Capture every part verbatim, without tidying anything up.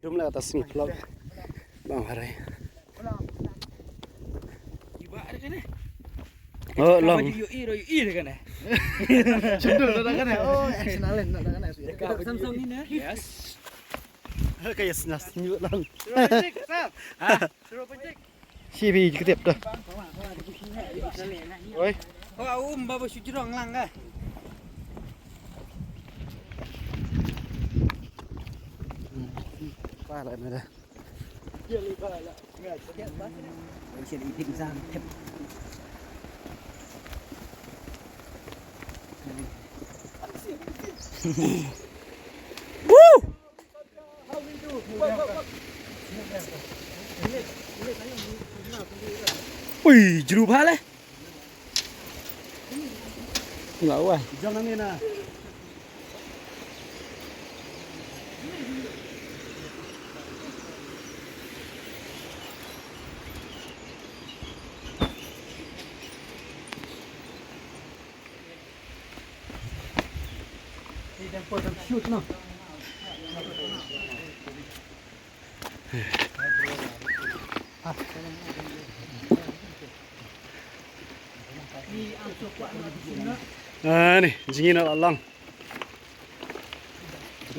Dum la ta sing vlog. Bang harai. Oh, long. Yu i ro yu i de kane. Cendol de kane. Oh, excellent de kane. Samsung ni na. Yes. Ka yes nas nyu lang. Suruh pencik, Sal. Ha? Suruh pencik. Si bi jikitip dah. Oi. Kau um baba sujrong lang ka. Pala na dah. Woo! Ui, jru bha le. Nga wai. Jong nang ina. Shoot no. Ah, ni, jingin al alang.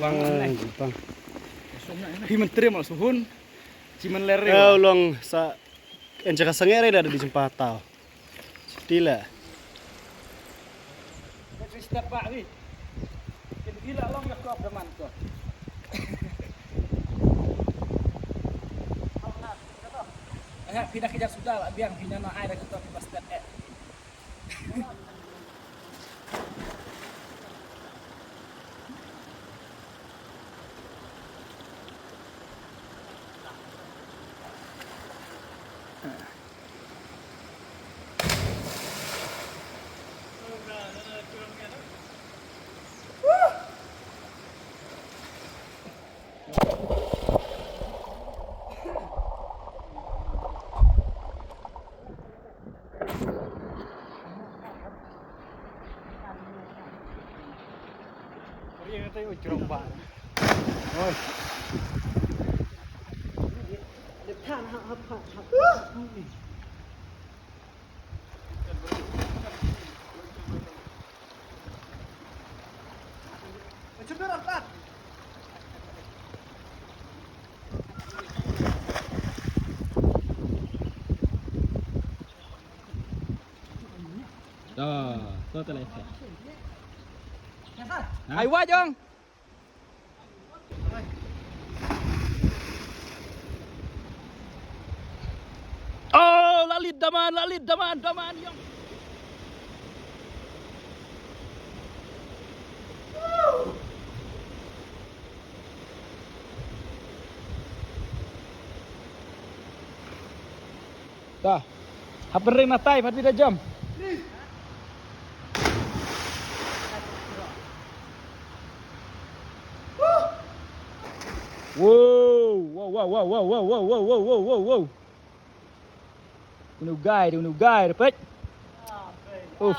Lang, bang. Hi menteri mal suhun. Cimen ler. Eh, ulong sa en jaka sangere da di jempa tau. Stila. Step back ni. Kita gila long ya kop deman ko. Eh, pindah kejar sudah lah biang pindah no ai dah ketok pas step eh. Ai wa jong. Oh, lalit daman, lalit daman, daman yong. Ta. Hap ring na tai pat bida jam. Wow, wow, wow. Unu gai, unu gai, pek. Uf.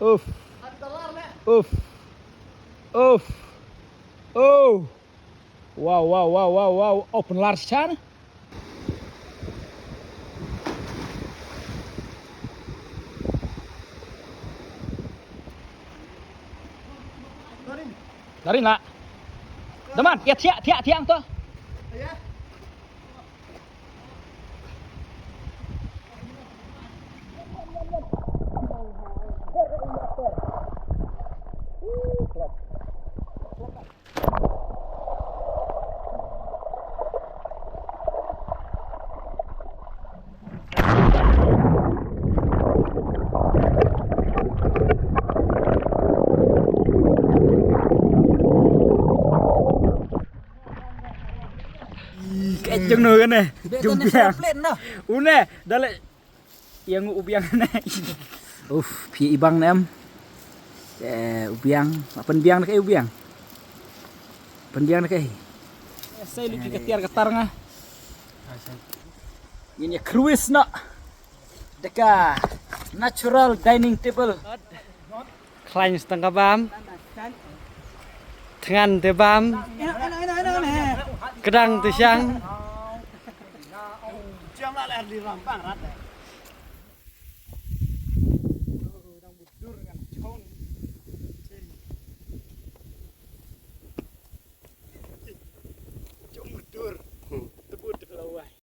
Uf. Uf. Uf. Oh. Wow, wow, wow, wow, wow. Open large chan. Darin la. Daman, ya thiah, thiah, thiah to. Ka jong no kane. Jong biang. Une, dale. Yang u biang ne. Uf, phi i bang ne em. Eh, u biang, apan biang ne kai u biang. Apan biang ne kai. Sai lu ki katiar katar nga. Ngin ya cruise no. Deka. Natural dining table. Khlaiñ stang ka bam. Thngan te bam. Kdang te shang.